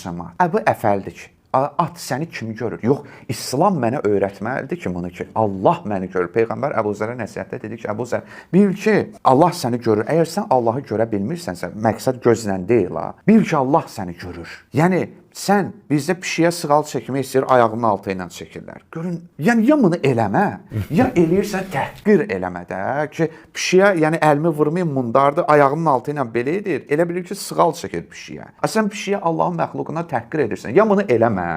cəmaət. Əbu əfəldir ki, at səni kim görür? Yox, İslam mənə öyrətməlidir ki, bunu ki, Allah məni görür. Peyğəmbər Əbu Zərə nəsihətdə dedi ki, Əbu Zər, bil ki, Allah səni görür. Əgər sən Allahı görə bilmirsənsə, məqsəd gözlə deyil ha. Bil ki, Allah səni görür. Yəni sən bizdə pişiyə sığal çəkmək istəyir, ayağının altı ilə çəkirlər. Görün, yəni ya bunu eləmə, ya eləyirsən təhqir eləmə də ki, pişiyə, yəni əlimi vurmayım mundardır, ayağının altı ilə belə edir. Elə bilir ki, sığal çəkir pişiyə. A sən pişiyə Allahın məxluquna təhqir edirsən. Ya bunu eləmə.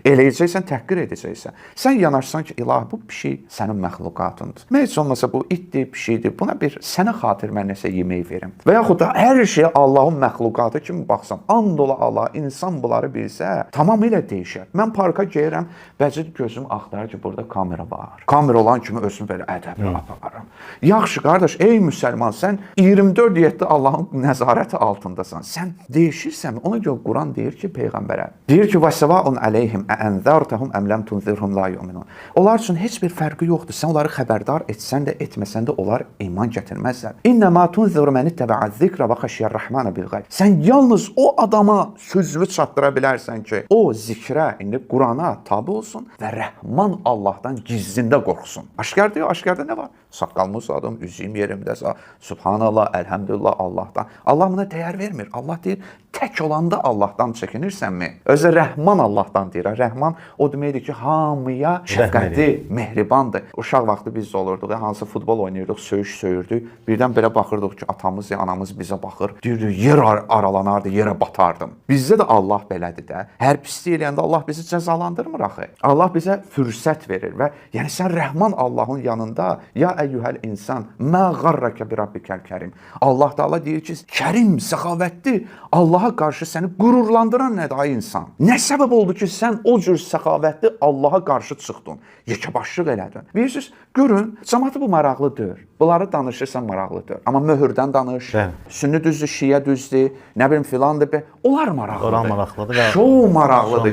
Eləyəcəksən, təhqir edəcəksən. Sən yanaşsan ki, ilahi bu pişik sənin məxluqatındır. Mən heç olmasa bu itdir, pişikdir. Buna bir sənə xatir mən nəsə yemək verim. Və yaxud da hər şeyə Allahın məxluqatı kimi baxsan, and ola Allah, insan bunları bilsə, tamamilə dəyişər. Mən parka gəlirəm, bəzən gözüm axtarır ki, burada kamera var. Kamera olan kimi özümü belə ədəbli aparıram. Yaxşı qardaş, ey müsəlman, sən 24/7 Allahın nəzarəti altındasan. Sən dəyişirsənmi? Ona görə Quran deyir ki, peyğəmbərə, deyir ki, "Və səvaun əleyhim əənzərtəhum əm ləm tunzirhum la yu'minun." Onlar üçün heç bir fərqi yoxdur. Sən onları xəbərdar etsən də, etməsən də onlar iman gətirməzlər. İnnəma tunziru men ittaba'a zikra və xəşiyər-rəhmana bil gayb. Sən yalnız o adama sözünü çatdıra bilərsən ki, o zikrə, indi Qurana tabe olsun və Rəhman Allahdan gizlində qorxsun. Aşkar deyil, aşkarda nə var? Saqqalımı uzadım, üzüyüm yerimdə, Subhanallah, elhamdülillah Allahdan. Allah buna dəyər vermir. Allah deyir, tək olanda Allahdan çəkinirsənmi? Özü Rəhman Allahdan deyir. Rəhman o deməkdir ki, hamıya şəfqətli, mehribandır. Uşaq vaxtı biz də olurduq, hansı futbol oynayırdıq, söyüş söyürdük. Birdən belə baxırdıq ki, atamız ya anamız bizə baxır. Deyirdi, yer aralanardı, yerə batardım. Bizdə də Allah belədir də. Hər pislik eləyəndə Allah bizi cəzalandırmır axı. Allah bizə fürsət verir və yəni sən Rəhman Allahın yanında ya əyyuhəl insan mə qarraka bi rabbikəl kərim. Allah Taala deyir ki, kərim, səxavətli Allaha qarşı səni qürurlandıran nədir ay insan? Nə səbəb oldu ki, sən o cür səxavətli Allaha qarşı çıxdın, yekəbaşlıq elədin? Bilirsiniz, görün, cəmaatı bu maraqlı deyil. Bunları danışırsan maraqlı deyil. Amma möhürdən danış, Bəli. sünni düzdür, şiə düzdür, nə bilim filandır. Onlar maraqlıdır. Onlar maraqlıdır və Şou maraqlıdır.